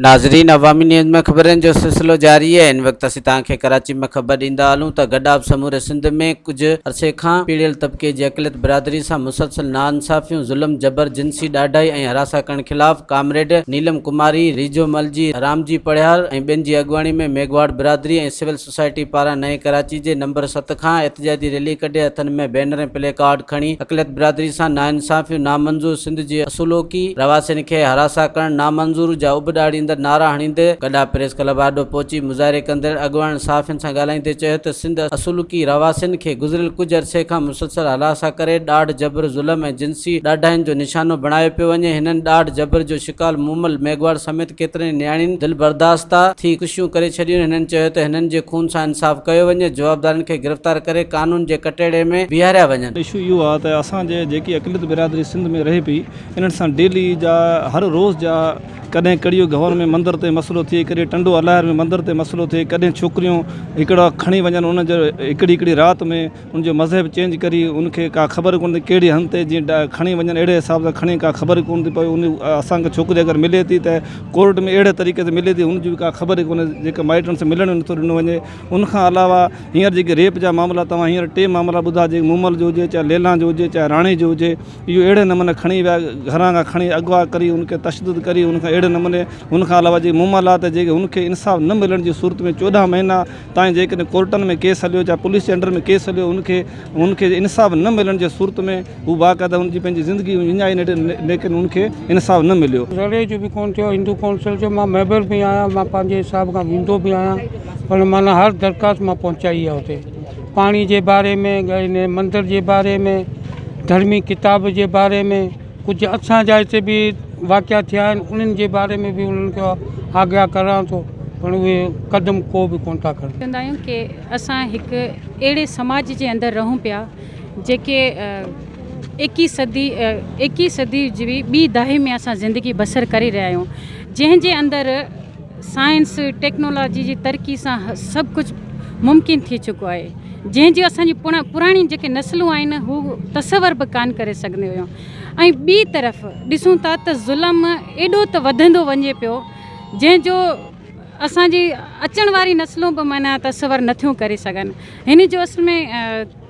ناظرين عوامي نيوز ۾ خبرن جو سلسلو جاري آهي هن وقت اسين توهان کي ڪراچي مان خبر ڏيندا هلون ته گڏاپ سموري سنڌ ۾ ڪجهه عرصي کان پيڙهيل طبقي جي اقليت برادري سان مسلسل ناانصافيون ظلم جبر جنسي ڏاڍائي ۽ هراسان ڪرڻ خلاف ڪامريڊ نيلم ڪماري ريجهو ملجي رامجي پڙهيار ۽ ٻين جي اڳواڻي ۾ ميگهواڙ برادري ۽ سول سوسائٽي پاران نئين ڪراچي جي نمبر ست کان احتجاجي ريلي ڪڍي هٿن ۾ بينر ۽ پلي ڪارڊ کڻي اقليت برادري سان ناانصافيون نامنظور سنڌ جي اصولوڪي رهواسين کي هراسان ڪرڻ نامنظور جا اڀ ڏاڙيندڙ نعرا هڻيندي گڏا پريس ڪلب آڏو پهچي مظاهري ڪندڙ اڳواڻن صحافين سان ڳالهائيندي چيو ته سنڌ اصولوڪي رهواسين کي گذريل ڪجهه عرصي کان مسلسل هراسان ڪري ڏاڍ جبر ظلم ۽ جنسي ڏاڍاين جو نشانو بڻايو پيو وڃي هنن ڏاڍ جبر جو شڪار مومل ميگهواڙ سميت ڪيترين ئي نياڻين دل برداشته ٿي خوشيون ڪري ڇڏيون هنن چيو ته هنن جي خون سان انصاف ڪيو وڃي جوابدارن کي گرفتار ڪري قانون جي ڪٽهڙي ۾ بيهاريا وڃن. اشو اهو آهي ته اسان جي جيڪي اقليت برادري سنڌ ۾ رهي پئي انهن سان ڊيلي جا هر روز جا ڪڏهن ڪڙيو گهور ۾ مندر تي مسئلو ٿئي ڪڏهن ٽنڊو الاهر ۾ مندر تي مسئلو ٿئي ڪڏهن ڇوڪريون هڪڙا کڻي وڃن ان جو هڪڙي هڪڙي رات ۾ ان جو مذهب چينج ڪري ان کي ڪا خبر ڪونه ٿي ڪهڙي هنڌ تي جيئن کڻي وڃن اهڙي حساب سان کڻي ڪا خبر ڪونه ٿي پوي ان اسان کي ڇوڪري اگر ملي ٿي ته ڪورٽ ۾ اهڙي طريقي سان ملي ٿي ان جي به ڪا خبر ئي ڪونه جيڪا مائٽن سان ملڻ نٿو ڏنو وڃي ان کان علاوه هينئر جيڪي ريپ جا معاملا توهان هينئر ٽي معاملا ٻڌا جيڪي مومل جو هجي چاهي ليلان جو هجي چاهي راڻي جو هجي اهو اهڙي نموني کڻي ويا گهران کان کڻي اغوا ڪري ان کي تشدد ڪري ان کان اهڙي نموني ان کان علاوه جيڪي مومل آهي ته جيڪي ان کي انصاف نه ملڻ جي صورت ۾ 14 مهينا تائين جيڪڏهن ڪورٽن ۾ ڪيس هليو چاهي پوليس جي انڊر ۾ ڪيس هليو ان کي ان کي انصاف نه ملڻ جي صورت ۾ هو باقاعده ان جي پنهنجي زندگي وڃائي نيٺ ليڪن ان کي انصاف نه مليو. ذري جو به ڪونه ٿيو هندو ڪائونسل جو مان ميمبر به آهيان مان پنهنجي حساب کان ويندو به آهيان پر معنيٰ هر درخواست مان پهچائي آهي اتي پاڻي جي باري ۾ ان مندر جي باري ۾ ڌرمي ڪتاب جي باري ۾ ڪجهه اسان جا هتي به واقعا ٿيا آهن انهن جي باري ۾ به انهن کي آگاهه ڪران ٿو پر اهي قدم ڪو به ڪونه ٿا کڻن. چوندا آهيون ڪي اسان هڪ اهڙي سماج جي اندر رهون پيا جيڪي ايڪيهه صدي ايڪيهه صدي جي ٻي دهائي ۾ اسان زندگي بسر ڪري رهيا آهيون جنهن جي اندر سائنس ٽيڪنالاجي جي ترقي سان سڀ ڪجهه ممڪن ٿي چڪو آهي جنهن جي اسان جي پراڻي جيڪي نسلون آهن هو تصور به ڪانه ڪري سگهنديون هيون ۽ ٻي طرف ڏسون ٿا ته ظلم ايڏو ته وڌندو وڃي پيو جنهن جو اسان جي اچڻ واري نسلون به معنيٰ تصور نٿيون ڪري سگهن هن جو اصل ۾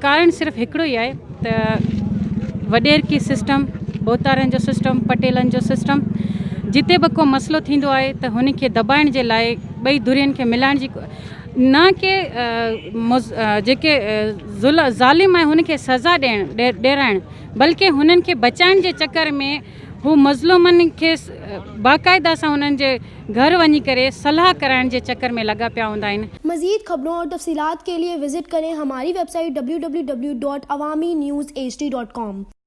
ڪارڻ صرف هڪڙو ئي آهي ته وڏيرڪي سسٽم ڀوتارن جو سسٽم پٽيلن جو سسٽم جتي به ڪو مسئلو ٿيندو آهي ته هن کي دٻائڻ جي لاء ٻئي ڌرين کي ملائڻ جي نه ڪي جيڪي ظالم آهن هن کي سزا ڏيڻ ڏيرائڻ بلڪه هنن کي بچائڻ جي چڪر ۾ هو مظلومن کي باقاعده سان انهن جي گهر وڃي ڪري صلاح ڪرائڻ جي چڪر ۾ لڳا پيا هوندا آهن. مزيد خبرون اور تفصيلات ڪي لئي وزٽ ڪرين هماري web site www.awamiNewsHD.com.